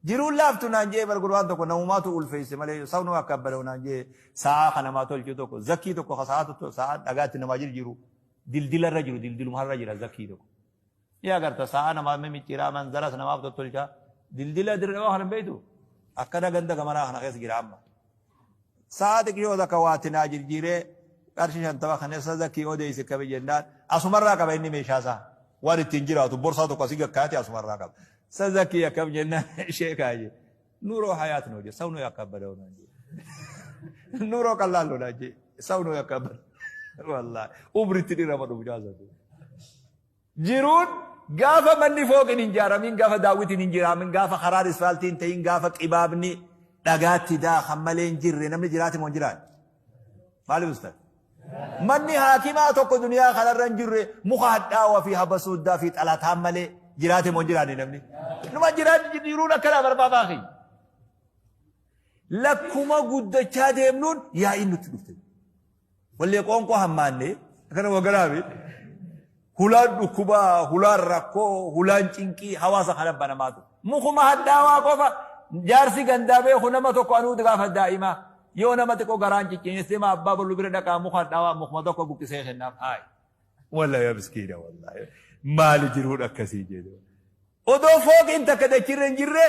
Jiruun laaftu naan jee bar gurbaan tokko namumaatu ulfeesse malee sabnuma akka abbada'u naan jee sa'aa kan namaa tolchu tokko zakkii tokko ka sa'aa tokko sa'aa dhagaatti namaa jirjiru dildila irra jiru dildiluma irra jira zakkii tokko. Ni agarta sa'aa namaa mimicciiraa manzaras namaaf tottolcha dildila dirree kana beektu akkana ganda gamanaa kana keessa jira amma. Sa'aa xiqqoo takka waatti naa jirjiiree qarshii 50 kan isa zakkii odeesse kabe jennaan asumarraa qaba inni meeshaa isaa waan ittiin jiraatu borsaa tokko asii gakkaate asumarraa qaba. Sa zakkii akkam jennaan sheekaa jee nuuroo hayaat noo jee sawnoo akka abbada'u naan jee nuuroo qallaalloo naan jee sawnoo akka abbada'u wallaahi umritti dhirama dhufu jaasatu. Jiruun gaafa manni fooqin hin jaaramin, gaafa daawwitiin hin jiraamin, gaafa karaan isfaaltii hin ta'in, gaafa qibaabni dhagaatti daakan malee hin jirre namni jiraate moo hin jiraanne? Maaliif ustaz? Manni haakimaa tokko duniyaa kanarra hin jirre muka hadhaawaa fi habasuuddaa fi xalataan malee jiraate moo hin jiraanne namni? Numa jiraan jiruun akkanaa barbaadaa kiyya. Lakkuma guddachaa deemnuun yaa'iin nutti dhufte. Wallee qoonqoo hammaanne akkana wagaraami. Hulaan dhukkubaa, hulaan rakkoo, hulaan cinqii hawaasa kana banamaa ture. Mukuma hadhaawaa qofa jaarsi gandaa beeku nama tokko anuu gaafa daa'imaa yoo nama xiqqoo garaan cicciinistee ma abbaa bollu bira dhaqaa muka hadhaawaa mukuma tokko buqqisee kennaaf haayi. Wallahi yaa miskiina wallahi maali jiruun akkasii jedhu. Odoo fooqiin takka dachirra hin jirre.